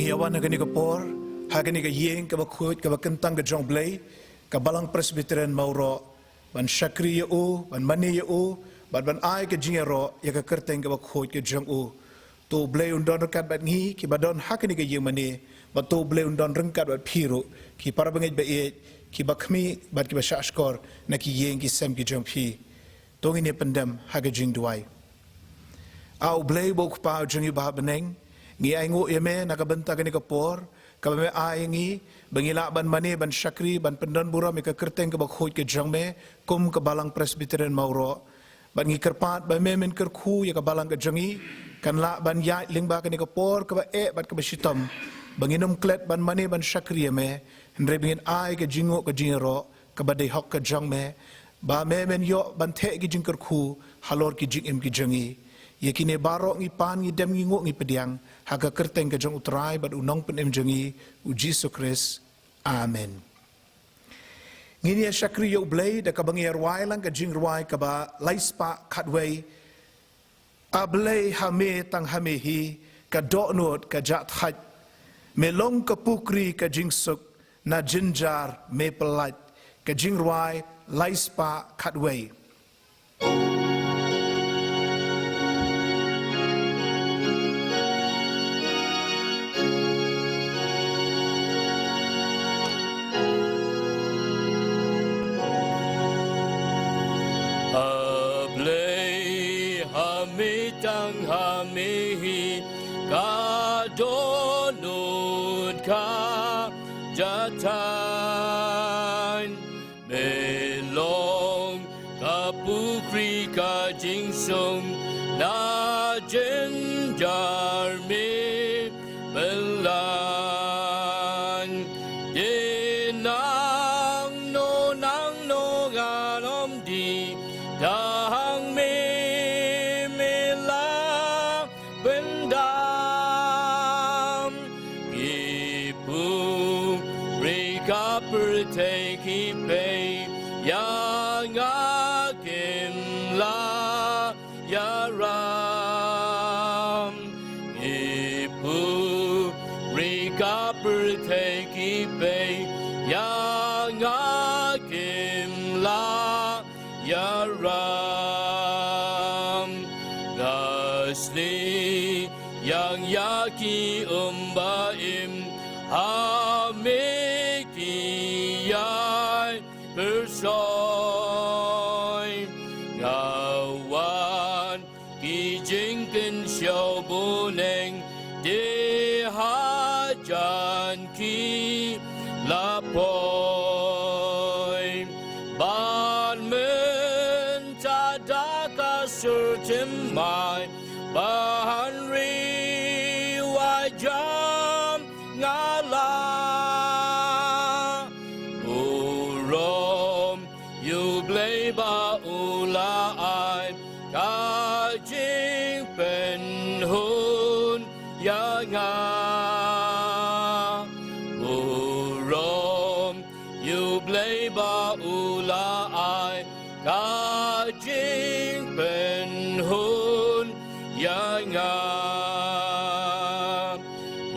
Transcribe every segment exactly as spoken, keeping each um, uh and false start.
Ïa wan ha kane ka por, ha kane ka ïing kaba khuid, kaba kyntang ka jong U Blei, ka Balang Presbyterian Mawroh, ban shakri ïa u, ban mane ïa u, bad ban ai ka jingïaroh ïa ka kyrteng kaba khuid ka jong u. To U Blei un don ryngkat bad ngi kiba don ha kane ka ïing mane, bad to U Blei un don ryngkat bad phi ruh, ki para bangeit ba ïeit, kiba khmih bad kiba shahshkor na ki ïing ki sem ki jong phi. To ngin ïa pyndem ha ka jingduwai. A U Blei uba U Kpa jong ngi uba ha bneng, ngi ainguh ïa me na ka bynta kane ka por kaba me ai ïa ngi, ba ngi lah ban mane, ban shakri, ban pyndon burom ïa ka kyrteng kaba khuid ka jong me kum ka Balang Presbyterian Mawroh. Bad ngi kyrpad ba me men kyrkhu ïa ka balang ka jong ngi, kan lah ban ïaid lyngba kane ka por kaba eh bad kaba shitom, ba ngin ym klet ban mane ban shakri ïa me, hynrei ba ngin ai ka jingnguh ka jingïaroh kaba dei hok ka jong me, ba me men ïoh ban theh ki jingkyrkhu halor ki jingim ki jong ngi. Ïa kine baroh ngi pan, ngi dem, ngi nguh, ngi pdiang ha ka kyrteng ka jong U Trai bad U Nongpynim jong ngi, U Jisu Khrist. Amen. Ngin ïa shakri ïa U Blei da kaba ngi ïa rwai lang ka jingrwai kaba laispah khatwei. A Blei, ha me, tang ha me hi ka dohnud ka jahthait. Me long ka pukri ka jingsuk, na jynjar me pyllait. Ka jingrwai laispah khatwei. A Blei, ha me, tang ha me hi ka dohnud ka jahthait. Me long ka pukri ka jingsuk, na jynjar me pyllait. Te nangno nangno ngan ym die, tang me me la pyndam. Ki pukri ka pyrthei ki pei, ïa nga kim la ïaram. Ki pukri ka pyrthei ki pei, ïa nga kim la ïaram. Nga sliang ïa ki um ba im, ha me ki ïai pyrshoi. Nga wan ki jingkynshew bneng, te hajan ki la poi. Bad mynta da ka sur thymmai, ba hynrei wat jam nga la burom ïa U Blei ba u la ai ka jingpynhun ïa nga. Burom ïa U Blei ba u la ai ka jingpynhun ïa nga.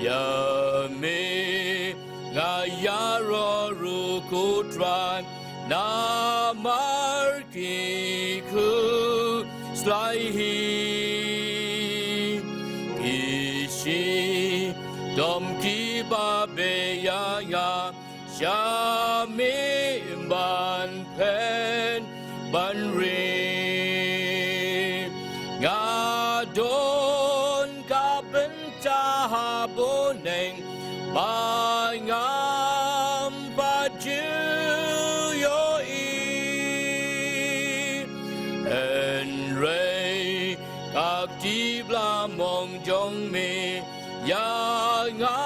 Ïa me nga ïaroh ruh, ko Trai, namar ki khuslai hi. Ki shitom kiba beh ïa nga, sha me ban pynban ri. Nga don ka bynta ha bneng ba ngam pat ju ïohi. Hynrei ka kti blamong jong me ïa nga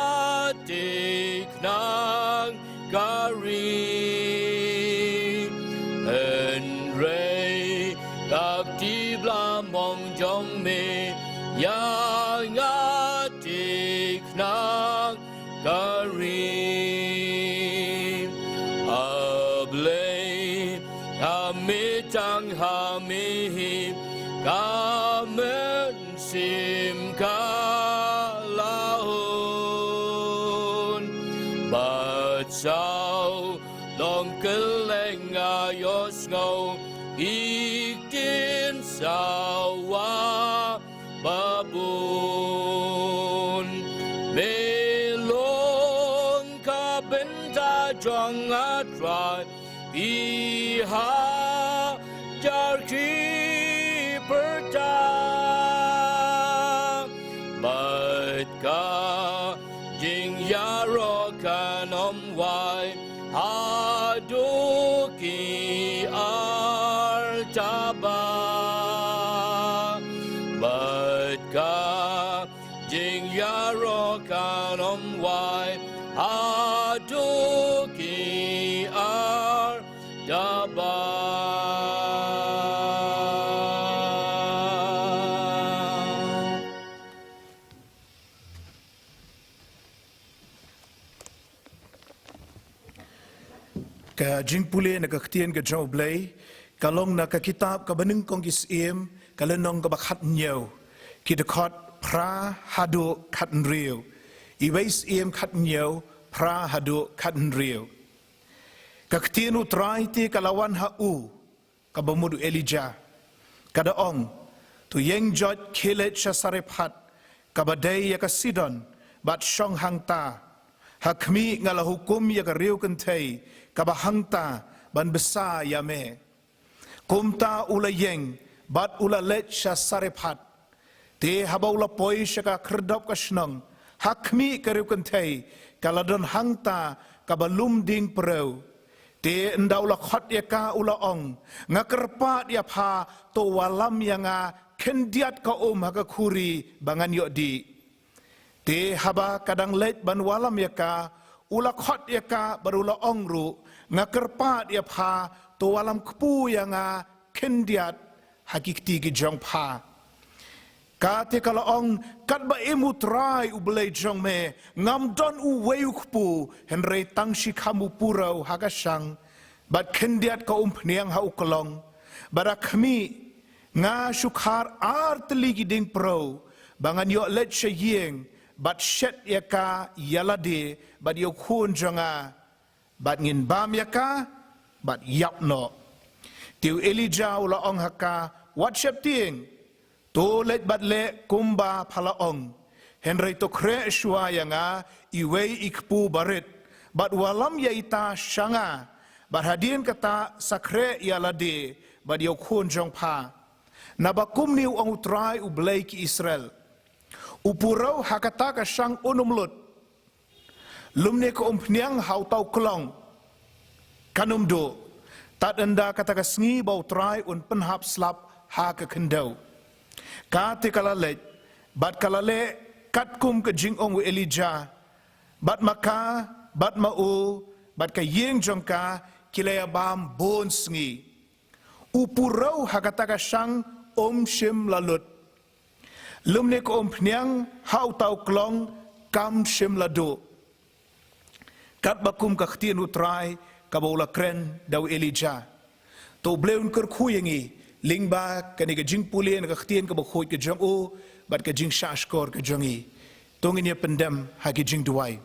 thikna ka ri. Hynrei ka kti blamong jong me ïa nga thikna ka ri. A Blei, ha me tang ha me hi ka mynsiem ka la hur. Saw long kylleng nga ïohsngew ki ktien sawa ba bun. Me long ka bynta jong nga Trai, phi hajar ki pyrta. Bad ka jingïaroh kan ym wai haduh ki artaba. Bad ka jingïaroh kan ym wai haduh ki artaba. Ka jingpule na ka ktien ka jong U Blei ka long na ka kitab Kaba Nyngkong ki Syiem, ka lynnong kaba khathynñiew, ki dkhot phra haduh khathynriew. Uwei Syiem khathynñiew, phra haduh khathynriew. Ka ktien U Trai te ka la wan ha u, kaba mut u Elijah. Ka da ong, to ïeng joit khie leit sha Sarephat, kaba dei ïa ka Sidon, bad shong hangta. Ha khmih, nga la hukum ïa ka riew kynthei kaba hangta ban bsa ïa me. Kumta u la ïeng bad u la leit sha Sarephat. Te haba u la poi sha ka khyrdop ka shnong, ha khmih, ka riew kynthei ka la don hangta kaba lum dieng preu. Te ynda u la khot ïa ka, u la ong, nga kyrpad ïa pha, to wallam ïa nga khyndiat ka um ha ka khuri ba ngan ïoh dih. Te haba ka dang leit ban wallam ïa ka, u la khot ïa ka bad u la ong ruh, nga kyrpad ïa pha, to wallam kpu ïa nga khyndiat ha ki kti ki jong pha. Ka te ka la ong, katba im U Trai U Blei jong me, ngam don uwei u kpu, hynrei tang shi kham u puraw ha ka shang, bad khyndiat ka umphniang ha u klong. Bad ha khmih, nga shu khar ar tylli ki dieng preu ba ngan ïoh leit sha ïing bad shet ïa ka ïa lade bad ïa u khun jong nga, bad ngin bam ïa ka bad ïap noh. Te u Elijah u la ong ha ka, wat sheptieng, to leit bad leh kumba pha la ong. Hynrei to khreh shuwa ïa nga iwei i kpu barit, bad wallam ïa ita sha nga, bad hadien kata sa khreh ïa lade bad ïa u khun jong pha. Naba kumne u ong U Trai U Blei ki Israel, u puraw ha kata ka shang un ym lut, lymne ka umphniang ha uta u klong kan ym duh, tad ynda kata ka sngi ba U Trai un pynhap slap ha ka khyndew. Ka te ka la leit bad ka la leh katkum ka jingong u Elijah, bad ma ka, bad ma u, bad ka ïing jong ka, ki la ïa bam bun sngi. U puraw ha kata ka shang um shym la lut, lymne ka umphniang ha uta u klong kam shym la duh, katba kum ka ktien U Trai kaba u la kren da u Elijah. To U Blei un kyrkhu ïa ngi lyngba kane ka jingpule na ka ktien kaba khuid ka jong u bad ka jingshah shkor ka jong ngi. To ngin ïa pyndem ha ki jingduwai.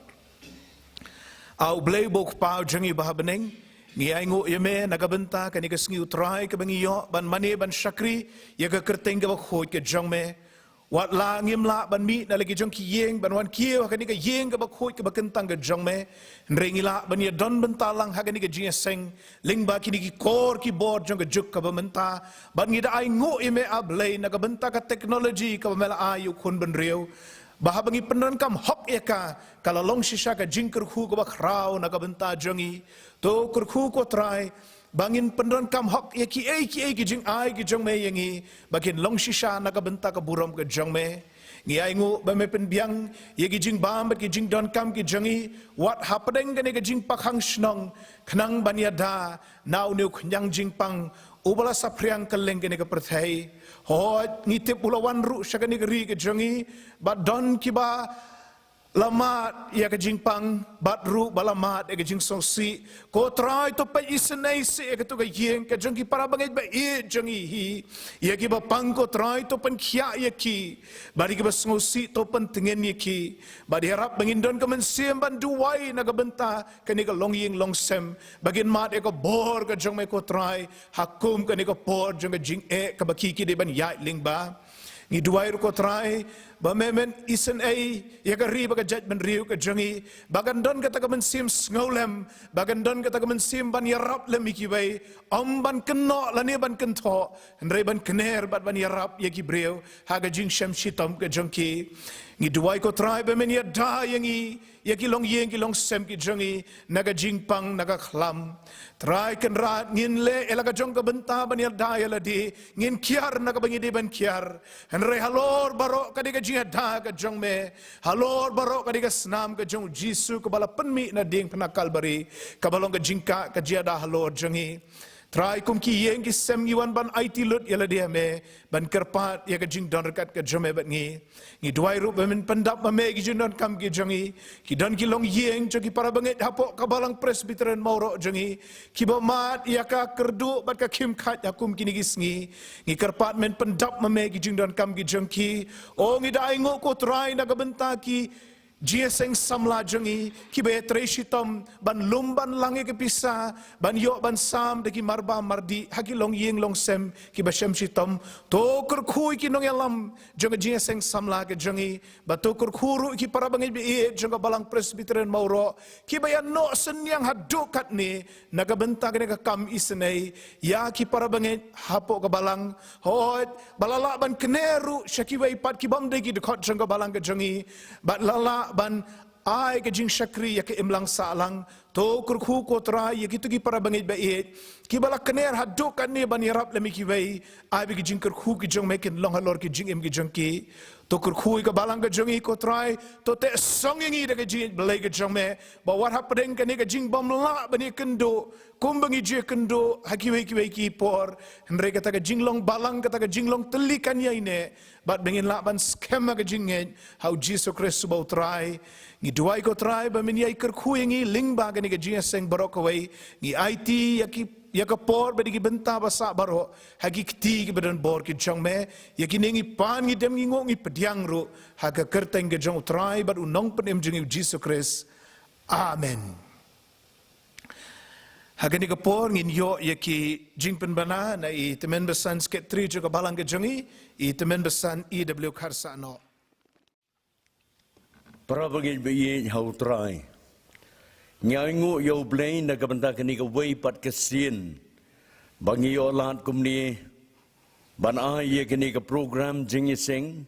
A U Blei uba U Kpa jong ngi uba ha bneng, ngi ainguh ïa me na ka bynta kane ka sngi U Trai kaba ngi ïoh ban mane ban shakri ïa ka kyrteng kaba khuid ka jong me. Wat la ngim lah ban mih na la ki jong ki ïing ban wan kiew ha kane ka ïing kaba khuid kaba kyntang ka jong me, hynrei ngi lah ban ïa don bynta lang ha kane ka jingïaseng lyngba kine ki kor ki bor jong ka juk kaba mynta. Bad ngi da ainguh ïa me A Blei na ka bynta ka technology kaba me la ai ïa u khun bynriew, ba haba ngi pyndonkam hok ïa ka, ka la long shisha ka jingkyrkhu kaba khraw na ka bynta jong ngi. To kyrkhu ko Trai ba ngin pyndonkam hok ïa kiei kiei ki jingai ki jong me ïa ngi, ba kin long shisha na ka bynta ka burom ka jong me. Ngi ainguh ba me pynbiang ïa ki jingbam bad ki jingdonkam ki jong ngi, wat hapdeng kane ka jingpakhang shnong, khnang ban ïada na une u khñiang jingpang uba la saphriang kylleng kane ka pyrthei. Hooid, ngi tip u la wan ruh sha kane ka ri ka jong ngi, bad don kiba la mad ïa ka jingpang, bad ruh ba la mad ïa ka jingsngewsih. Ko Trai, to peit isynei seh ïa kato ka ïing ka jong ki para bangeit ba ïeit jong ngi hi, ïa kiba pang ko Trai to pynkhiah ïa ki, bad ïa kiba sngewsih to pyntngen ïa ki. Bad ïarap ba ngin don ka mynsiem ban duwai na ka bynta kane ka longïing longsem, ba kin mad ïa ka bor ka jong me ko Trai, ha kum kane ka por jong ka jingeh kaba ki ki dei ban ïaid lyngba. Ngi duwai ruh ko Trai, ba me men isynei ïa ka ri bad ka jaitbynriew ka jong ngi, ba kan don kata ka mynsiem sngewlem, ba kan don kata ka mynsiem ban ïarap lem ïa kiwei, ym ban kynnoh lane ban kynthoh, hynrei ban kner bad ban ïarap ïa ki briew ha ka jingshem shitom ka jong ki. Ngi duwai ko Trai, ba men ïada ïa ngi, ïa ki longïing ki longsem ki jong ngi, na ka jingpang na ka khlam. Trai Kynrad, ngin leh ïa la ka jong ka bynta ban ïada ïa lade, ngin kiar na kaba ngi dei ban kiar. Hynrei halor baroh ka dei ka jingïada ka jong me, halor baroh ka dei ka snam ka jong u Jisu kaba la pynmih na diengphna Kalbari, kaba long ka jingkah ka jingïada halor jong ngi. Trai, kum ki ïing ki sem ngi wan ban aiti lut ïa lade ha me, ban kyrpad ïa ka jingdon ryngkat ka jong me bad ngi. Ngi duwai ruh ba men pyndap ma me ki jingdonkam ki jong ngi. Ki don ki longïing jong ki para bangeit hapoh ka Balang Presbyterian Mawroh jong ngi, kiba mad ïa ka kyrduh bad ka khim khait ha kum kine ki sngi. Ngi kyrpad men pyndap ma me ki jingdonkam ki jong ki. O, ngi da ainguh ko Trai na ka bynta ki jingïaseng samla jong ngi, kiba ïatrei shitom ban lum ban lang ïa ka pisa, ban ïoh ban sam da ki marba mardih ha ki longïing longsem kiba shem shitom. To kyrkhu ïa ki nongïalam jong ka jingïaseng samla ka jong ngi, bad to kyrkhu ruh ïa ki para bangeit ba ïeit jong ka Balang Presbyterian Mawroh, kiba ïa noh synñiang haduh katne na ka bynta kane ka kam isynei ïa ki para bangeit hapoh ka balang. Hooid, ba la lah ban kner ruh sha kiwei pat ki bym dei ki dkhot jong ka balang ka jong ngi, bad la lah ban ai ka jingshakri ïa ka imlang sahlang. To kyrkhu ko Trai ïa kito ki para bangeit ba ïeit, kiba la kner haduh katne ban ïarap lem ïa kiwei. Ai ba ki jingkyrkhu ki jong me kin long halor ki jingim ki jong ki. To kyrkhu ïa ka balang ka jong ngi ko Trai, to teh song ïa ngi da ka jingïeit Blei ka jong me, ba wat hapdeng kane ka jingbymlah ban ïakynduh kumba ngi ju ïakynduh ha kiwei kiwei ki por, hynrei kata ka jinglong balang, kata ka jinglong tylli kan ïaineh, bad ba ngin lah ban skhem ha ka jingngeit ha u Jisu Khrist uba u Trai. Ngi duwai ko Trai ba men ïai kyrkhu ïa ngi lyngba kane ka jingïaseng baroh kawei. Ngi aiti ïa ki, ïa ka por bad ïa ki bynta ba sah baroh ha ki kti kiba don bor ki jong me. Ïa kine ngi pan, ngi dem, ngi nguh, ngi pdiang ruh ha ka kyrteng ka jong u Trai bad u Nongpynim jong ngi u Jisu Khrist. Amen. Ha kane ka por ngin ïoh ïa ki jingpynbna na i tymmen basan secretary jong ka balang ka jong ngi, i tymmen basan E W Kharsahnoh. Para bangeit ba ïeit ha u Trai, ngi ainguh ïa u Blei na ka bynta kane kawei pat ka sien ba ngi ïoh lad kumne ban ai ïa kane ka program jingïaseng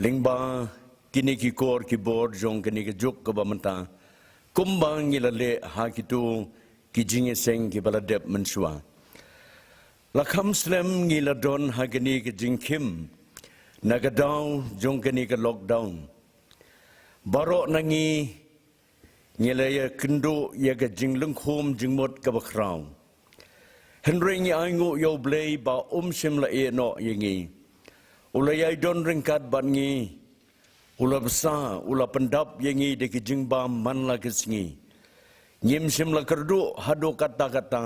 lyngba kine ki kor ki bor jong kane ka juk kaba mynta, kumba ngi la leh ha kito ki jingïaseng kiba la dep mynshuwa. La kham slem ngi la don ha kane ka jingkhim na ka daw jong kane ka lockdown. Baroh na ngi ngi la ïakynduh ïa ka jinglyngkhum jingmut kaba khraw. Hynrei ngi ainguh ïa u Blei ba um shym la ïehnoh ïa ngi. U la ïai don ryngkat bad ngi. U la bsa, u la pyndap ïa ngi da ki jingbam man la ka sngi. Ngim shym la kyrduh haduh katta katta.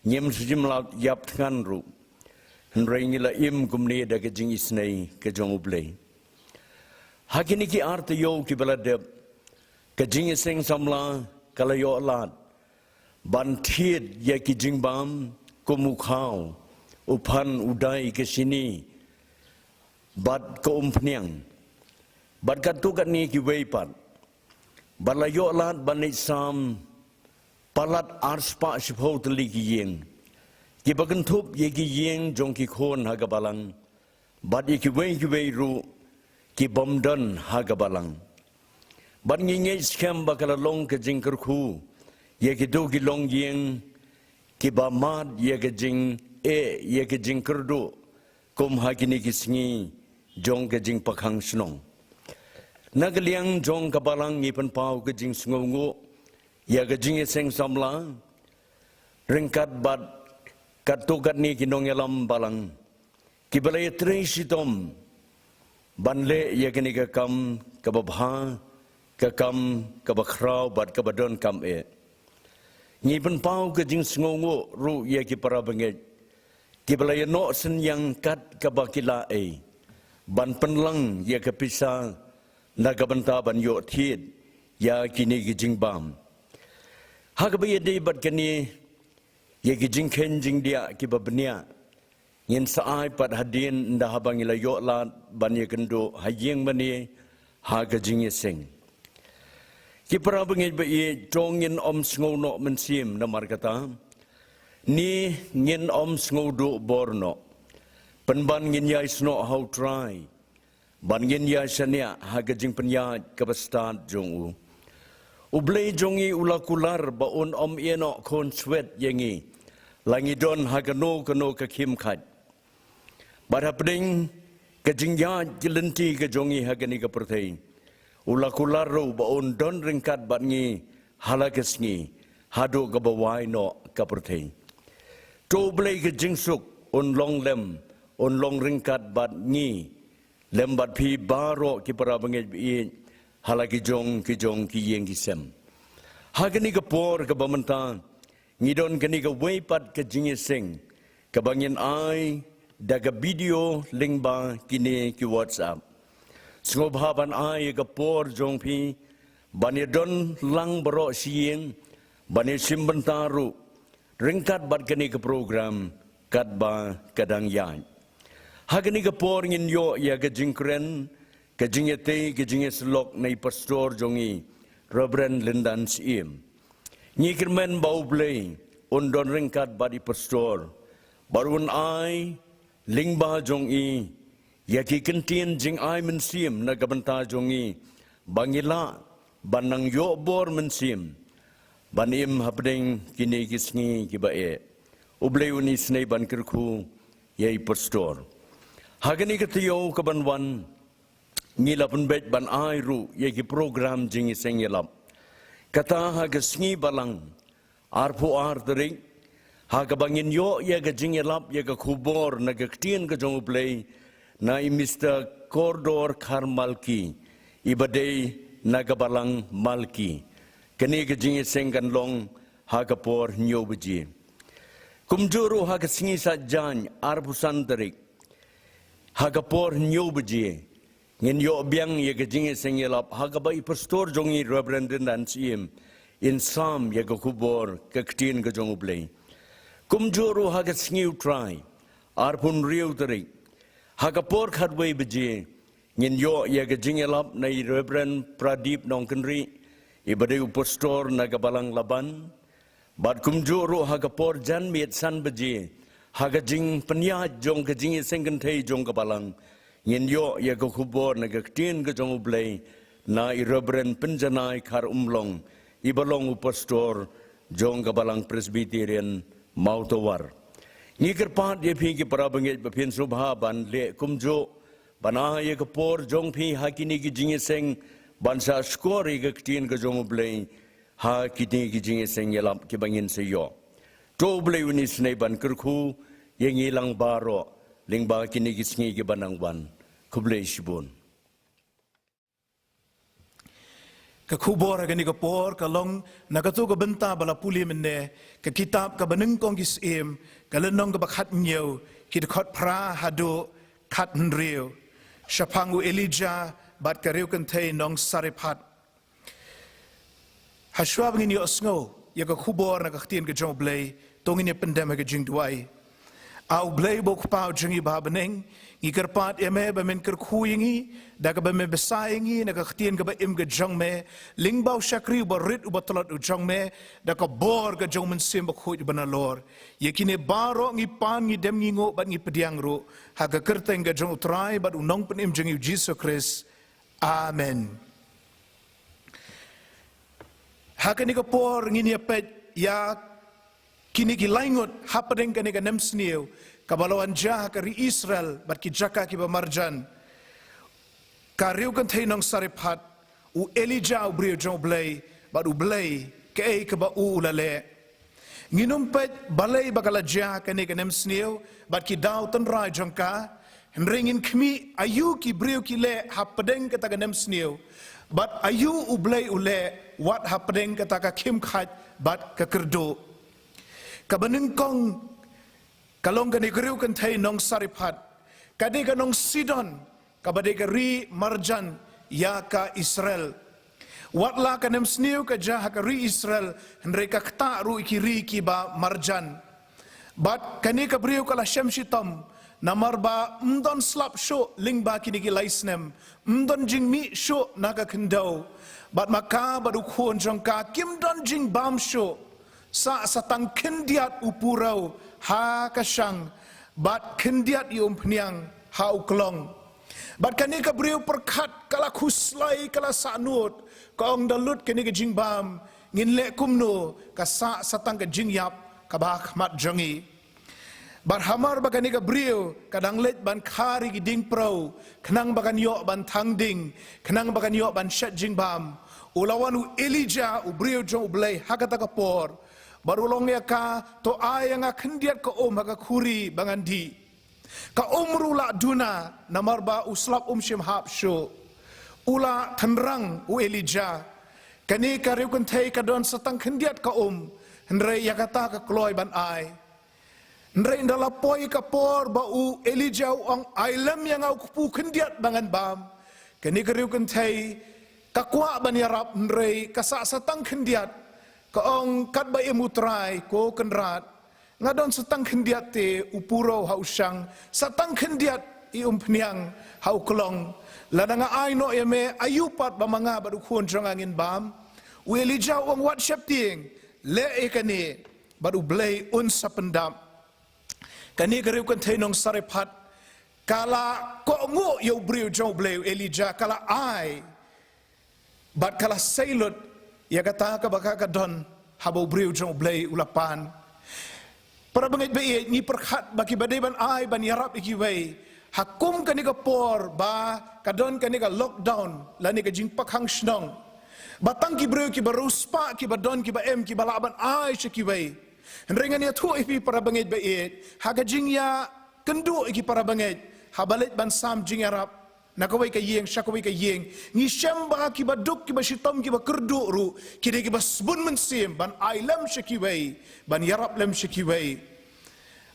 Ngim shym la ïap thngan ruh. Hynrei ngi la im kumne da ka jingisynei ka jong u Blei. Ha kine ki ar taïew kiba la dep, ka jingïaseng samla ka la ïoh lad ban thied ïa ki jingbam kum u khaw, u phan, u dai, ka shini bad ka umphniang, bad katto katne kiwei pat. Bad la ïoh lad ban leit sam palat arspah shiphew tylli ki ïing, kiba kynthup ïa ki ïing jong ki khun ha ka balang bad ïa kiwei kiwei ruh ki bym don ha ka balang. Bad ngi ngeit skhem ba ka la long ka jingkyrkhu ïa kito ki longïing kiba mad ïa ka jingeh, ïa ka jingkyrduh kum ha kine ki sngi jong ka jingpakhang shnong. Na ka liang jong ka balang ngi pynpaw ka jingsngewnguh ïa ka jingïaseng samla ryngkat bad katto katne ki nongïalam balang kiba la ïatrei shitom ban leh ïa kane ka kam kaba bha, ka kam kaba khraw bad kaba donkam eh. Ngi pynpaw ka jingsngewnguh ruh ïa ki para bangeit kiba la ïanoh synñiang kat kaba ki la ei ban pynlang ïa ka pisa na ka bynta ban ïoh thied ïa kine ki jingbam. Ha kaba ïadei bad kane ïa ki jingkheiñ jingdiah kiba bniah, ngin sa ai pat hadien ynda haba ngi la ïoh lad ban ïakynduh ha ïing mane ha ka jingïaseng. Ki para bangeit ba ïeit, to ngin ym sngew noh mynsiem namar kata, ne ngin ym sngew duh bor noh. Pynban ngin ïai snoh ha U Trai bad ngin ïa shaniah ha ka jingpynïaid kaba stad jong u. U Blei jong ngi u la kular ba un ym ïehnoh khun swet ïa ngi la ngi don ha kano kano ka khim khat. Bad hapdeng ka jingïaid ki lynti ka jong ngi ha kane ka pyrthei, u la kular ruh ba un don ryngkat bad ngi ha la ka sngi haduh kaba wai noh ka pyrthei. To U Blei ka jingsuk un long lem, un long ryngkat bad ngi lem bad phi baroh ki para bangeit ba ïeit ha la ki jong ki jong ki ïing ki sem. Ha kane ka por kaba mynta ngi don kane kawei pat ka jingïaseng kaba ngin ai da ka video lyngba kine ki WhatsApp. Sngewbha ban ai ka por jong phi ban ïadon lang baroh shi ïing, ban ïashim bynta ruh ryngkat bad kane ka program katba ka dang ïaid. Ha kane ka por ngin ïoh ïa ka jingkren, ka jingïatei, ka jingïasyllok na i pastor jong ngi, Reverend Lyndan Syiem. Ngi kyrmen ba U Blei un don ryngkat bad i pastor bad un ai lyngba jong i ïa ki kyntien jingai mynsiem na ka bynta jong ngi ba ngi lah ban nang ïoh bor mynsiem ban im hapdeng kine ki sngi kiba eh. U Blei un isynei ban kyrkhu ïa i pastor. Ha kane ka taïew kaban wan ngi la pynbeit ban ai ruh ïa ki program jingïaseng ïalap. Kata ha ka sngi Balang arphew ar tarik, ha kaba ngin ïoh ïa ka jingïalap ïa ka khubor na ka ktien ka jong U Blei na i Mister Kordor Kharmalki, iba dei na ka Balang Malki. Kane ka jingïaseng kan long ha ka por hynñiew baje. Kumjuh ruh ha ka sngi Saitjaiñ arphew san tarik, ha ka por hynñiew baje, ngin ïoh biang ïa ka jingïaseng ïalap ha kaba i pastor jong ngi Reverend Lyndan Syiem in sam ïa ka khubor ka ktien ka jong U Blei. Kumjuh ruh ha ka sngi U Trai arphew hynriew tarik, ha ka por khatwei baje, ngin ïoh ïa ka jingïalap na i Reverend Pradip Nongkynrih, iba dei u pastor na ka Balang Laban. Bad kumjuh ruh ha ka por janmiet san baje, ha ka jingpynïaid jong ka jingïaseng kynthei jong ka Balang, ngin ïoh ïa ka khubor na ka ktien ka jong U Blei na i Reverend Pynjanai Kharumlong, iba long u pastor jong ka Balang Presbyterian Mawtawar. Ngi kyrpad ïa phi ki para bangeit ba phin sngewbha ban leh kumjuh, ban ai ïa ka por jong phi ha kine ki jingïaseng ban sa shkor ïa ka ktien ka jong U Blei ha kine ki jingïaseng ïalap kiba ngin sa ïoh. To U Blei un isynei ban kyrkhu ïa ngi lang baroh lyngba kine ki sngi kiba nang wan. Khublei shibun. Ka khubor ha kane ka por ka long na kato ka bynta ba la pule mynne, ka kitab kaba nyngkong ki Syiem, ka lynnong kaba khathynñiew, ki dkhot phra haduh khathynriew. Shaphang u Elijah bad ka riewkynthei nong Sarephat. Hashwa ba ngin ïohsngew ïa ka khubor na ka ktien ka jong U Blei, to ngin ïa pyndem ha ka jingduwai. A U Blei ba u Kpa u jong ngi ba ha bneng, ngi kyrpad ïa me ba men kyrkhu ïa ngi da kaba me bsa ïa ngi na ka ktien kaba im ka jong me, lyngba u shakri uba rit uba tlot u jong me, da ka bor ka jong u Mynsiem Bakhuid uba nalor. Ïa kine baroh ngi pan, ngi dem, ngi nguh bad ngi pdiang ruh ha ka kyrteng ka jong U Trai bad U Nongpynim jong ngi U Jisu Khrist. Amen. Ha kane ka por ngin ïa peit ïa kine ki lai ngut hapdeng kane ka nemsniew kaba la wan jia ha ka ri Israel bad ki jaka kiba marjan. Ka riewkynthei nong Sarephat, u Elijah u briew jong U Blei, bad U Blei kaei kaba u u la leh. Ngin ym peit balei ba ka la jia kane ka nemsniew bad ki daw tynrai jong ka, hynrei ngin khmih aïu ki briew ki leh hapdeng kata ka nemsniew Bad aïu U Blei u leh wat hapdeng kata ka khim khait bad ka kyrduh? Kaba nyngkong ka long kane ka briew kynthei nong Sarephat, ka dei ka nong Sidon, kaba dei ka ri marjan ïa ka Israel. Wat la ka nemsniew ka jia ha ka ri Israel, hynrei ka ktah ruh ïa ki ri kiba marjan. Bad kane ka briew ka la shem shitom, namar ba ym don slap shuh lyngba kine ki lai snem, ym don jingmih shuh na ka khyndew. Bad ma ka bad u khun jong ka kim don jingbam shuh. Sah sa tang khyndiat u purew ha ka shang, bad khyndiat ïa u umphniang ha u klong. Bad kane ka briew pyrkhat, ka la khuslai, ka la sahnud, ka ong, da lut kane ka jingbam, ngin leh kumno, ka sah sa tang ka jingïap kaba ha khmat jong ngi. Bad hamar ba kane ka briew ka dang leit ban khar ïa ki dieng pyrem, khnang ba kan ïoh ban thang dieng, khnang ba kan ïoh ban shet jingbam, u la wan u Elijah, u briew jong U Blei, ha kata ka por. Bad u la ong ïa ka, to ai ïa nga khyndiat ka um ha ka khuri ba ngan dih. Ka um ruh la duna, namar ba u slap um shym hap shuh. U la tynrang u Elijah. Kane ka briew kynthei ka don sa tang khyndiat ka um, hynrei ïa kata ka kloi ban ai. Hynrei ynda la poi ka por ba u Elijah u ong, ai lem ïa nga u kpu khyndiat ba ngan bam, kane ka briew kynthei ka kwah ban ïarap, hynrei ka sah sa tang khyndiat. Ka ong, katba im U Trai, ko Kynrad, nga don sa tang khyndiat te u purew ha u shang, sa tang khyndiat ïa u umphniang ha u klong. Lada nga ai noh ïa me, aïu pat ba ma nga bad u khun jong nga ngin bam? U Elijah u ong, wat sheptieng, leh ïa kane, bad U Blei un sa pyndap. Kane ka briew kynthei nong Sarephat ka la kohnguh ïa u briew jong U Blei, u Elijah, ka la ai. Bad ka la sei lut ïa kata kaba ka ka don, haba u briew jong U Blei u la pan. Para bangeit ba ïeit, ngi pyrkhat ba kiba dei ban ai ban ïarap ïa kiwei, ha kum kane ka por ba ka don kane ka lockdown lane ka jingpakhang shnong, ba tang ki briew kiba riewspah, kiba don, kiba em, kiba lah ban ai sha kiwei. Hynrei ngan ïathuh ïa phi para bangeit ba ïeit, ha ka jingïakynduh ïa ki para bangeit haba leit ban sam jingïarap na kawei ka ïing sha kawei ka ïing, ngi shem ba kiba duk, kiba shitom, kiba kyrduh ruh ki dei kiba sbun mynsiem ban ai lem sha kiwei, ban ïarap lem sha kiwei.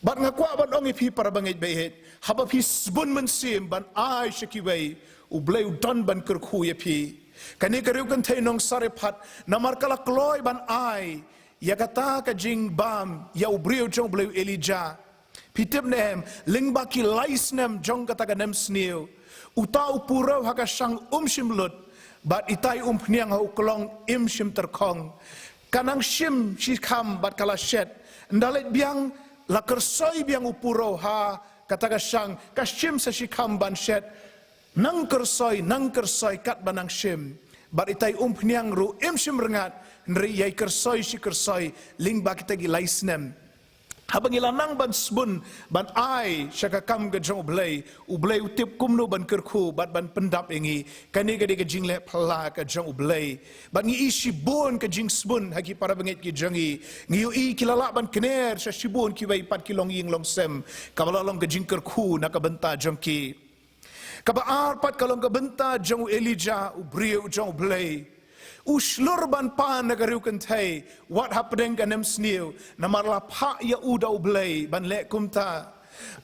Bad nga kwah ban ong ïa phi para bangeit ba ïeit, haba phi sbun mynsiem ban ai sha kiwei, U Blei u don ban kyrkhu ïa phi. Kane ka briew kynthei nong Sarephat, namar ka la kloi ban ai ïa kata ka jingbam ïa u briew jong U Blei, u Elijah. Phi tip ne em, lyngba ki lai snem jong kata ka nemsniew, uta u purew ha ka shang um shym lut, bad itai umphniang ha u klong im shym tyrkhong. Ka nang shim shikham bad ka la shet. Ynda leit biang, la kyrsoi biang u purew ha kata ka shang, ka shim sa shikham ban shet. Nang kyrsoi, nang kyrsoi katba nang shim. Bad itai umphniang ruh im shym rngat, hynrei ïai kyrsoi shi kyrsoi lyngba kita ki lai snem. Haba ngi la nang ban sbun ban ai sha ka kam ka jong U Blei, U Blei u tip kumno ban kyrkhu bad ban pyndap ïa ngi. Kane ka dei ka jingleh phylla ka jong U Blei. Bad ngi i shibun ka jingsbun ha ki para bangeit ki jong ngi. Ngi ïohi ki la lah ban kner sha shibun kiwei pat ki longïing longsem, kaba la long ka jingkyrkhu na ka bynta jong ki. Kaba ar pat ka long ka bynta jong u Elijah, u briew jong U Blei. U shlur ban pan na ka briew kynthei wat hapdeng ka nemsniew, namar la phah ïa u da U Blei ban leh kumta.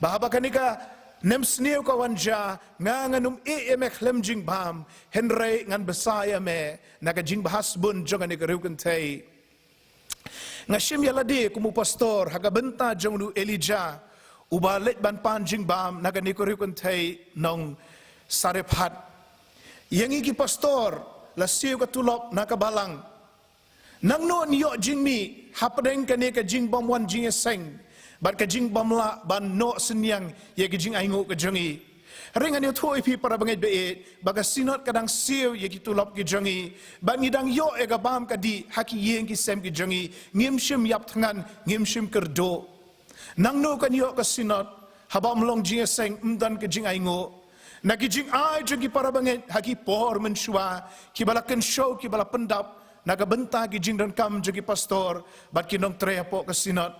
Ba haba kane ka nemsniew ka wan jia, nga ngan ym ïeh ïa me khlem jingbam, hynrei ngan bsa ïa me na ka jingbha sbun jong kane ka briew kynthei. Nga shim ïa lade kum u pastor ha ka bynta jong u Elijah, uba leit ban pan jingbam na kane ka briew kynthei nong Sarephat. Ïa ngi ki pastor, la siew ka tulop na ka balang. Nangno yn ïoh jingmih hapdeng kane ka jingbym wan jingïaseng bad ka jingbym lah ban noh synñiang ïa ka jingainguh ka jong ngi? Hynrei ngan ïathuh ïa phi para bangeit ba ïeit, ba ka Synod ka dang siew ïa ki tulop ki jong ngi, bad ngi dang ïoh ïa ka bam ka dih ha ki ïing ki sem ki jong ngi, ngim shym ïap thngan, ngim shym kyrduh. Nangno kan ïoh ka Synod haba ym long jingïaseng, ym don ka jingainguh? Na ki jingai jong ki para bangeit ha ki por mynshuwa, kiba la kynshew, kiba la pyndap na ka bynta ki jingdonkam jong ki pastor bad ki nongtrei hapoh ka Synod.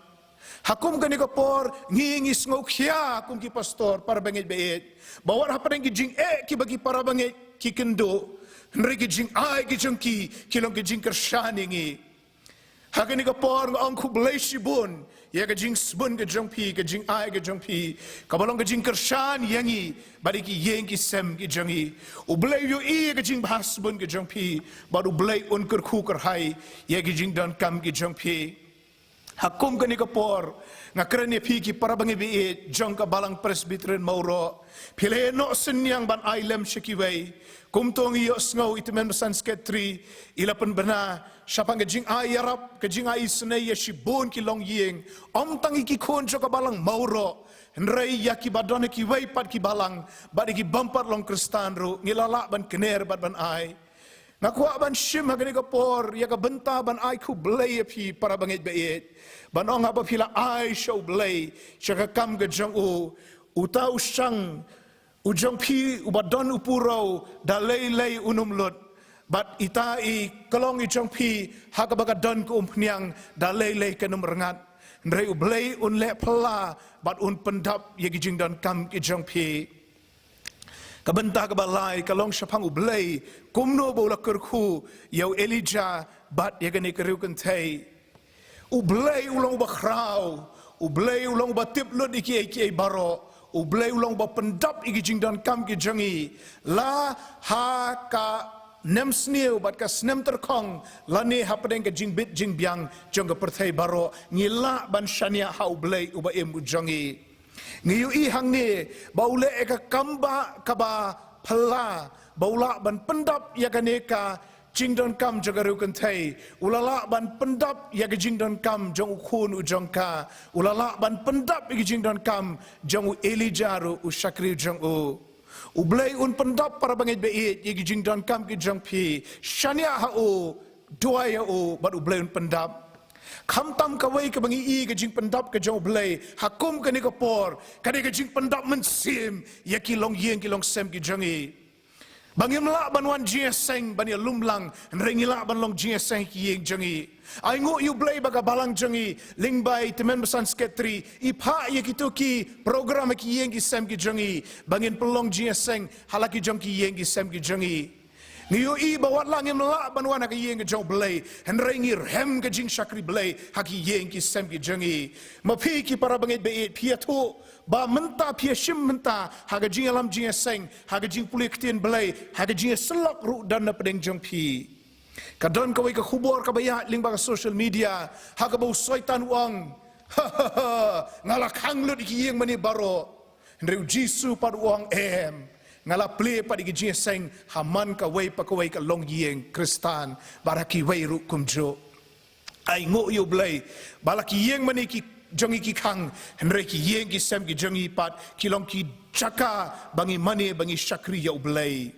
Ha kum kane ka por, ngi ngi sngewkhia kum ki pastor, para bangeit ba ïeit, ba wat hapdeng ki jingeh kiba ki para bangeit ki kynduh, Hynrei ki jingai ki jong ki, ki long ki jingkyrshan ïa ngi. Ha kane ka por nga ong khublei shibun ïa ka jingsbun ka jong phi, ka jingai ka jong phi, kaba long ka jingkyrshan ïa ngi bad ïa ki ïing ki sem ki jong ngi. U Blei u ïohi ïa ka jingbha sbun ka jong phi, bad U Blei un kyrkhu kyrhai ïa ka jingdonkam ka jong phi. Ha kum kane ka por, nga kren ïa phi ki para bangeit baieit jong ka Balang Presbyterian Mawroh. Phi la ïeh noh synñiang ban ai lem sha kiwei. Kumto ngi ïohsngew i tymmen basan Secretary i la pynbna shaphang ka jingai ïarap, ka jingai isynei ïa shibun ki longïing. Ym tang ïa ki khun jong ka Balang Mawroh, hynrei ïa kiba don ha kiwei pat ki balang, bad ïa ki bym pat long Khristan ruh, ngi la lah ban kner bad ban ai. Nga kwah ban shim ha kane ka por ïa ka bynta ban ai khublei ïa phi para bangeit baieit, ban ong haba phi la ai sha U Blei, sha ka kam ka jong u, uta u shang u jong phi uba don u puro, da lei lei un ym lut. Bad ita i ka long i jong phi, ha kaba ka don ka umphniang, da lei lei kan ym rngat. Hynrei U Blei un leh phylla bad un pyndap ïa ki jingdonkam ki jong phi. Ka bynta kaba lai ka long shaphang U Blei, kumno ba u la kyrkhu ïa u Elijah bad ïa kane ka riewkynthei. U Blei u long uba khraw, U Blei u long uba tip lut ïa kiei kiei baroh, U Blei u long uba pyndap ïa ki jingdonkam ki jong ngi, la ha ka nemsniew bad ka snem tyrkhong, lane hapdeng ka jingbit jingbiang jong ka pyrthei baroh, ngi lah ban shaniah ha U Blei uba im u jong ngi. Ngi ïohi hangne ba u leh ïa ka kam ba kaba phylla, ba u lah ban pyndap ïa kane ka jingdonkam jong ka riewkynthei, u la lah ban pyndap ïa ka jingdonkam jong u khun u jong ka, u la lah ban pyndap ïa ka jingdonkam jong u Elijah ruh u shakri u jong u. U Blei un pyndap para bangeit baieit ïa ka jingdonkam ka jong phi, shaniah ha u, duwai ïa u, bad U Blei un pyndap. Khamtam kawei kaba ngi i ka jingpyndap ka jong U Blei, ha kum kane ka por, ka dei ka jingpyndap mynsiem ïa ki longïing ki longsem ki jong ngi. Ba ngim lah ban wan jingïaseng ban ïalum lang, hynrei ngi lah ban long jingïaseng ha ki ïing jong ngi. Ai nguh ïa U Blei ba ka balang jong ngi, lyngba i tymmen basan Secretary, i phah ïa kito ki program ha ki ïing ki sem ki jong ngi, ba ngin pynlong jingïaseng ha la ki jong ki ïing ki sem ki jong ngi. Ngi ïohi ba wat la ngim lah ban wan ha ka ïing ka jong U Blei, hynrei ngi rhem ka jingshakri Blei ha ki ïing ki sem ki jong ngi. Ma phi ki para bangeit baieit, phi ïathuh ba mynta phi ïashim mynta ha ka jingïalam jingïaseng, ha ka jingpule ktien Blei, ha ka jingïasyllok ruh don na pdeng jong phi. Ka don kawei ka khubor kaba ïaid lyngba ka social media, ha kaba u Soitan u ong, "Ha, ha, ha, nga la khang lut ïa ki ïing mane baroh." Hynrei u Jisu pat u ong, "Em, nga la plie pat ïa ki jingïaseng ha man kawei pa kawei ka longïing Khristan, bad ha kiwei ruh kumjuh." Ai nguh ïa U Blei ba la ki ïing mane ki jong ngi ki khang, hynrei ki ïing ki sem ki jong ngi pat ki long ki jaka ba ngi mane, ba ngi shakri ïa U Blei.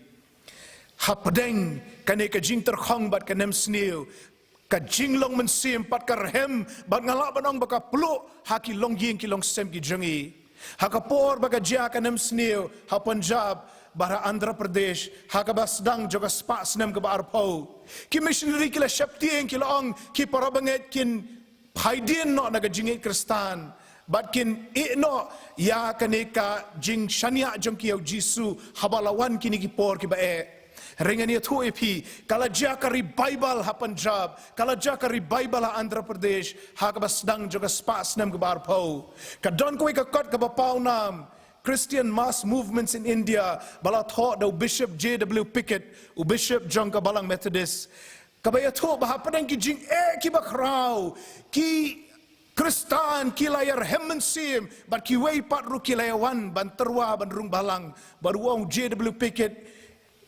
Hapdeng kane ka jingtyrkhong bad ka nemsniew, ka jinglong mynsiem bad ka rhem, bad nga lah ban ong ba ka pluh ha ki longïing ki longsem ki jong ngi. Ha ka por ba ka jia ka nemsniew ha Punjab bad ha Andhra Pradesh, ha kaba sdang jong ka spah snem kaba arphew, ki missionary ki la sheptieng, ki la ong, ki para bangeit kin phaidien noh na ka jingngeit Khristan, bad kin ïeh noh ïa kane ka jingshaniah jong ki ïa u Jisu haba la wan kine ki por kiba eh. Hynrei ngan ïathuh ïa phi, ka la jia ka revival ha Punjab, ka la jia ka revival ha Andhra Pradesh, ha kaba sdang jong ka spah snem kaba arphew. Ka don kawei ka kot kaba pawnam, Christian Mass Movements in India, ba la thoh da u Bishop J W Pickett, u Bishop jong ka Balang Methodist. Kaba ïathuh ba hapdeng ki jingeh kiba khraw, ki Khristan ki la ïarhem mynsiem, bad kiwei pat ruh ki la ïawan ban tyrwa ban rung balang, bad u ong u J W Pickett,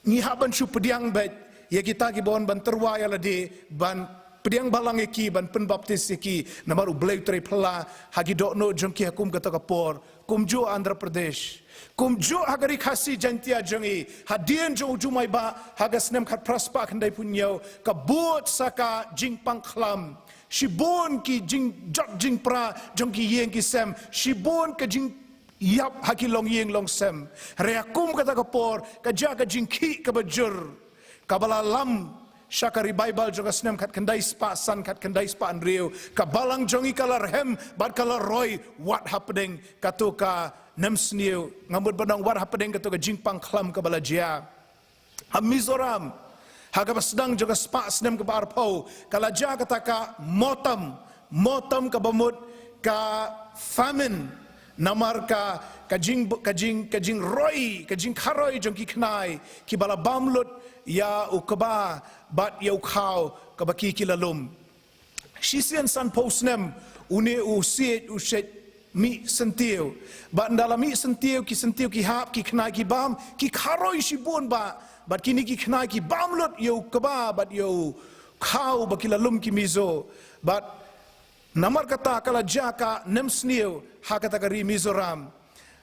ngi hap ban shu pdiang beit ïa kita kiba wan ban tyrwa ïa lade, ban pdiang balang ïa ki, ban pynbaptis ïa ki, namar U Blei u trei phylla ha ki dohnud jong ki ha kum kata ka por. Kumjuh Andhra Pradesh, kumjuh ha ka Ri Khasi Jaintia jong ngi, hadien jong u Jumai Bah ha ka snem khatphra spah khyndaiphew hynñiew, ka bud sa ka jingpang khlam. Shibun ki jingjot jingpra jong ki ïing ki sem, shibun ka jingïap ha ki longïing longsem. Hynrei ha kum kata ka por, ka jia ka jingkhih kaba jur, kaba la lam sha ka revival jong ka snem khatkhyndai spah san, khatkhyndai spah hynriew, ka balang jong ngi ka la rhem bad ka la roi wat hapdeng kato ka nemsniew, nga mut ban ong wat hapdeng kato ka jingpang khlam kaba la jia. Ha Mizoram, Ha kaba sdang jong ka spah snem kaba arphew, ka la jia kata ka motam, motam kaba mut ka famine, namar ka, ka jing, ka jing, ka jingroi, ka jingkharoi jong ki khnai, kiba la bam lut ïa u kba, bad ïa u khaw, kaba ki ki la lum. Shisien sanphew snem, une u siej, u siej mih syntiew. Bad ynda la mih syntiew, ki syntiew ki hap, ki khnai ki bam, ki kharoi shibun bha. Bad kine ki khnai ki bam lut ïa u kba, bad ïa u khaw ba ki la lum ki Mizo. Bad namar kata ka la jia ka nemsniew, ha kata ka ri Mizoram.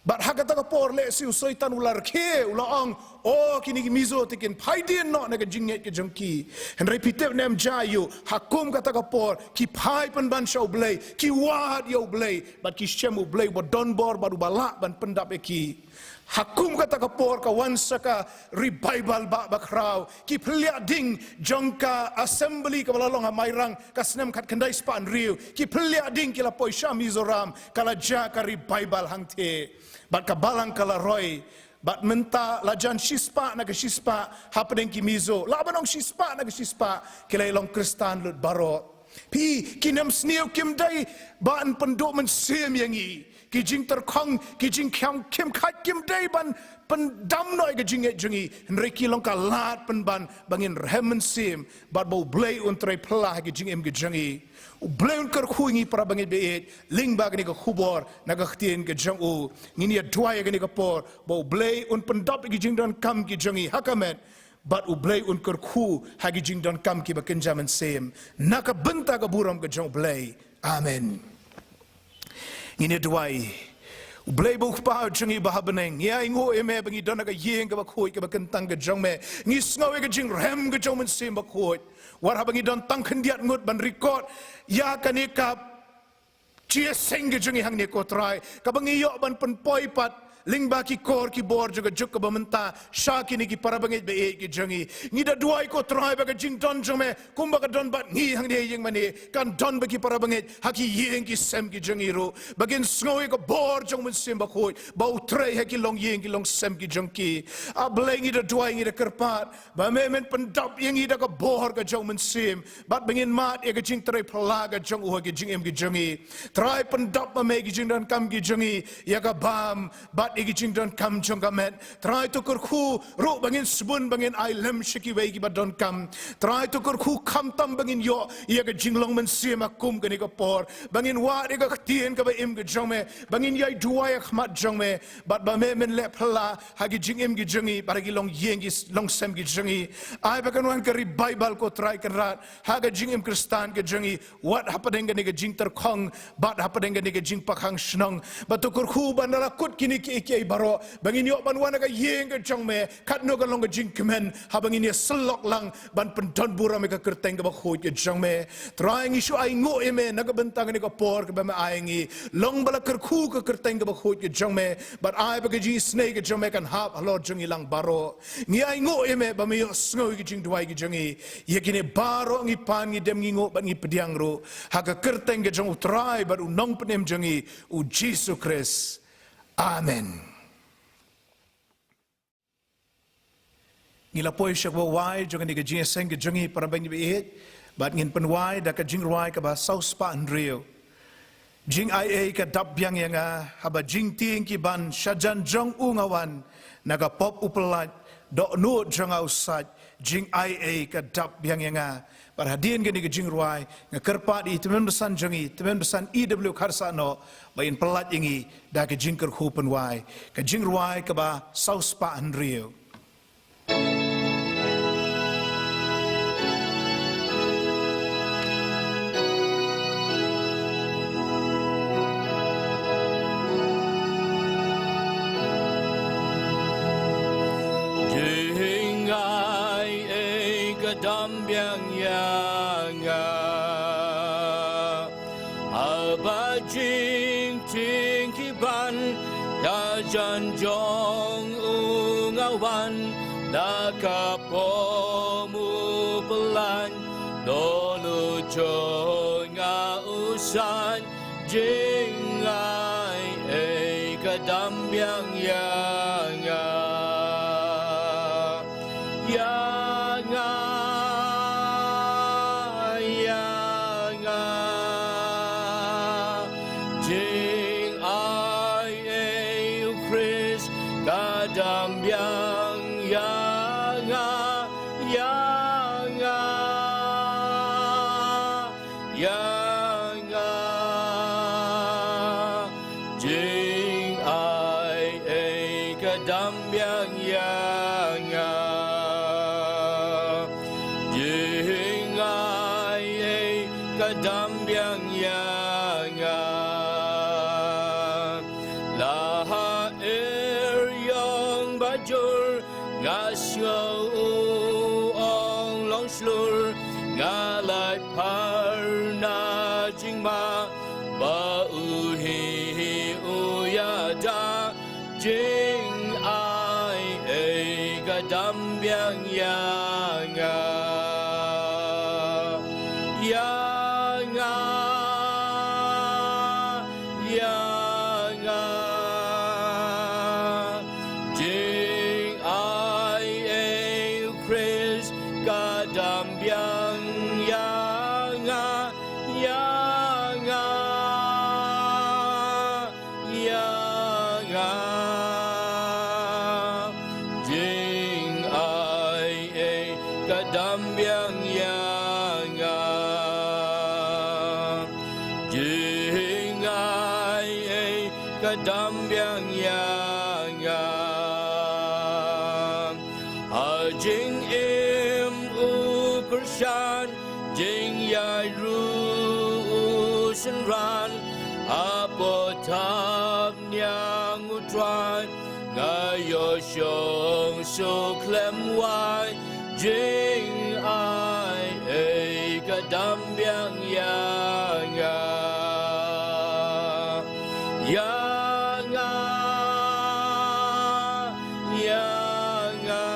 Bad ha kata ka por lehse u Soitan u la rkhie, u la ong, "O, kine ki Mizo te kin phai dien noh na ka jingngeit ka jong ki." Hynrei phi tip ne em, jia ïa u, ha kum kata ka por, ki phai pynban sha U Blei, ki wad ïa U Blei, bad ki shem U Blei uba don bor, bad uba lah ban pyndap ïa ki. Ha kum kata ka por ka wan sa ka revival ba, ba khraw, ki pynleit ding jong ka assembly kaba la long ha Mairang, ka snem khatkhyndai spah hynriew, ki pynleit ding ki la poi sha Mizoram, ka la jia ka revival hangtei. Bad ka balang ka la roi. Bad mynta la jan shispah na ka shispah, hapdeng ki Mizo. Lah ban ong shispah na ka shispah, ki la long Khristan lut baroh. Phi, ki nemsniew kim dei ban pynduh mynsiem ïa ngi. Ki jingtyrkhong, ki jingkhiam khim khat kim dei ban pyndam noh ïa ka jingngeit jong ngi. Hynrei ki long ka lad pynban ba ngin rhem mynsiem, bad ba U Blei un trei phylla ha ki jingim ki jong ngi. U Blei un kyrkhu ïa ngi para bangeit ba ïeit, lyngba kane ka khubor, na ka ktien ka jong u. Ngin ïa duwai ïa kane ka por, ba U Blei un pyndap ïa ki jingdonkam ki jong ngi, ha ka met, bad U Blei un kyrkhu, ha ki jingdonkam kiba kynja mynsiem. Na ka bynta ka burom ka jong U Blei. Amen. Ngin ïa duwai. U Blei ba u Kpa jong ngi ba ha bneng. Ngi ainguh ïa me ba ngi don ha ka ïing kaba khuid kaba kyntang ka jong me. Ngi sngew ïa ka jingrhem ka jong u Mynsiem Bakhuid. Wat haba ngi don tang khyndiat ngut ban record ïa kane ka jingïaseng ka jong ngi hangne ko Trai. Kaba ngi ïoh ban pynpoi pat lyngba ki kor ki bor jong ka juk kaba mynta sha kine ki para bangeit ba ïeit ki jong ngi. Ngi da duwai ko Trai ba ka jingdon jong me kumba ka don bad ngi hangne ïing mane, kan don bad ki para bangeit ha ki ïing ki sem ki jong ngi ruh. Ba kin sngew ïa ka bor jong u Mynsiem Bakhuid ba u trei ha ki longïing ki longsem ki jong ki. A Blei, ngi da duwai, ngi da kyrpad ba me men pyndap ïa ngi da ka bor ka jong u Mynsiem, bad ba ngin mad ïa ka jingtrei phylla ka jong u ha ki jingim ki jong ngi. Trai, pyndap ma me ki jingdonkam ki jong ngi, ïa ka bam, bad ïa ki jingdonkam jong ka met. Trai, to kyrkhu ruh ba ngin sbun, ba ngin ai lem sha kiwei kiba donkam. Trai, to kyrkhu khamtam ba ngin ïoh ïa ka jinglong mynsiem ha kum kane ka por, ba ngin wad ïa ka ktien kaba im ka jong me, ba ngin ïai duwai ha khmat jong me, bad ba me men leh phylla ha ki jingim ki jong ngi, bad ha ki longïing ki longsem ki jong ngi. Ai ba kan wan ka revival ko Trai Kynrad ha ka jingim Khristan ka jong ngi, wat hapdeng kane ka jingtyrkhong, bad hapdeng kane ka jingpakkhang shnong. Bad to kyrkhu ba ynda la kut kine kiei kiei baroh, ba ngin ïoh ban wan ha ka ïing ka jong me, katno kan long ka jingkmen haba ngin ïa syllok lang ban pyndon burom ïa ka kyrteng kaba khuid ka jong me. Trai, ngi shu ainguh ïa me na ka bynta kane ka por kaba me ai ngi. Long ba la kyrkhu ka kyrteng kaba khuid ka jong me, bad ai ba ka jingisynei ka jong me kan hap halor jong ngi lang baroh. Ngi ainguh ïa me ba me ïohsngew ïa ki jingduwai ki jong ngi. Ïa kine baroh ngi pan, ngi dem, ngi nguh bad ngi pdiang ruh ha ka kyrteng ka jong u Trai bad u Nongpynim jong ngi, u Jisu Khrist. Amen. Ngi la poi sha kaba wai jong kane ka jingïaseng ka jong ngi para bangeit ba ïeit, bad ngin pynwai da ka jingrwai kaba saw spah hynriew. Jingaiei ka dap biang ïa nga, haba jingtieng ki ban, shajan jong u nga wan, na ka pop u pyllait, dohnud jong nga u sait, jingaiei ka dap biang ïa nga. Bad hadien kane ka jingrwai, nga kyrpad ïa i tymmen basan jong ngi, tymmen basan E W Kharsahnoh, ba in pyllait ïa ngi da ka jingkyrkhu pynwai, ka jingrwai kaba saw spah hynriew. Jingaiei, eh, ka dam biang ïa nga. Haba jingtieng ki ban, shajan jong u nga wan, da ka pop u pyllait, dohnud jong nga u sait, jingaiei ka dam biang ïa nga. Ïa nga Ka dam biang ïa nga, ïa nga, ïa nga. Jingai ei ka dam biang ïa nga. Jingai ei ka dam biang ïa nga. La ha er ïong ba jur, nga sngew u ong long shlur, nga lait phar na jingma, ba u hi hi u ïada. Jingai ei ka dam biang ïa nga, ïa nga, ïa nga. Jingai ei u Khrist ka dam biang ïa nga, ïa nga, ïa nga. Jingai ei ka dam biang ïa nga. Jingai ei ka dam biang ïa nga. Ha jingim u kyrshan, jingïaid ruh u synran, hapoh thapniang U Trai, nga ïoh shong suk khlem wai. Jingai ei ka dam biang ïa nga, ïa nga, ïa nga.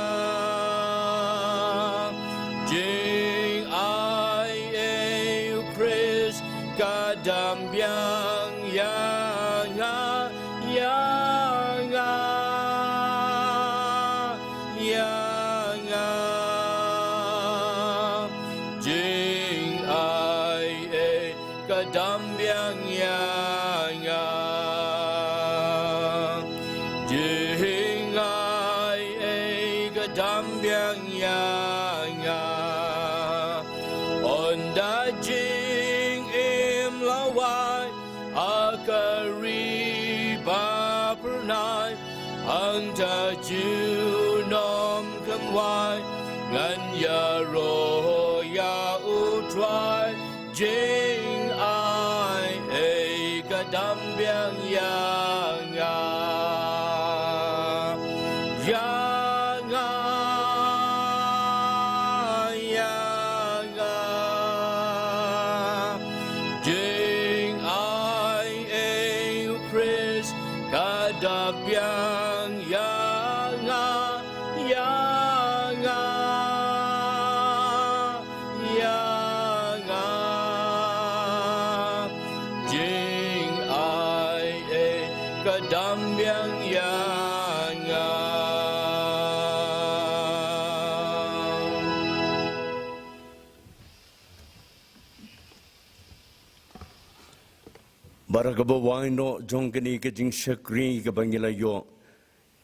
Jingai ei u Khrist ka dam biang ïa nga, ïa nga, ïa nga. Jingai ei ka dam biang ïa nga. Jingai ei ka dam biang ïa nga. Ynda jingim la wai ha ka ri ba phyrnai, hangta junom khlem wai, ngan ïaroh ïa U Trai. Jingai ei ka dam biang ïa nga, ïa nga, ïa nga. Jingai ei u Khrist ka dam biang ïa nga, ïa nga, ïa nga. Jingai ei ka dam biang ïa nga. Bad ha kaba wai noh jong kane ka jingshakri kaba ngi la ïoh,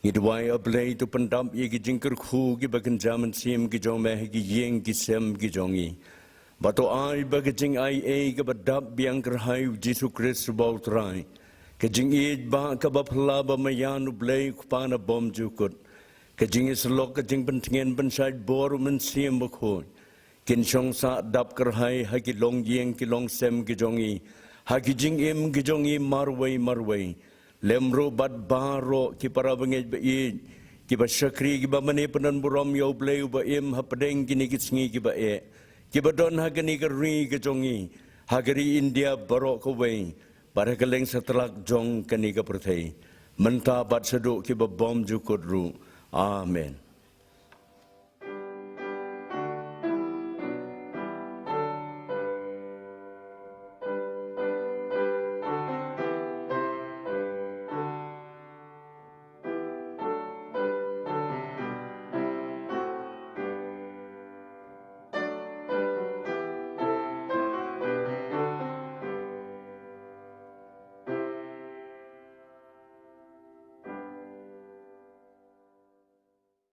ngi duwai, A Blei, to pyndap ïa ki jingkyrkhu kiba kynja mynsiem ki jong me ha ki ïing ki sem ki jong ngi. Bad to ai ba ka jingai ei kaba dap biang kyrhai U Jisu Khrist uba U Trai, ka jingïeit ba kaba phylla ba maïan U Blei U Kpa na bymjukut, ka jingïasyllok, ka jingpyntngen pynshait bor U Mynsiem Bakhuid, kin shong sah dap kyrhai ha ki longïing ki longsem ki jong ngi, ha ki jingim ki jong ngi marwei marwei. Lem ruh bad baroh ki para bangeit ba ïeit, kiba shakri, kiba mane pyndonburom ïa U Blei uba im hapdeng kine ki sngi kiba eh, kiba don ha kane ka ri ka jong ngi, ha ka ri India baroh kawei, bad ha kylleng satlak jong kane ka pyrthei, mynta bad shaduh kiba bymjukut ruh. Amen.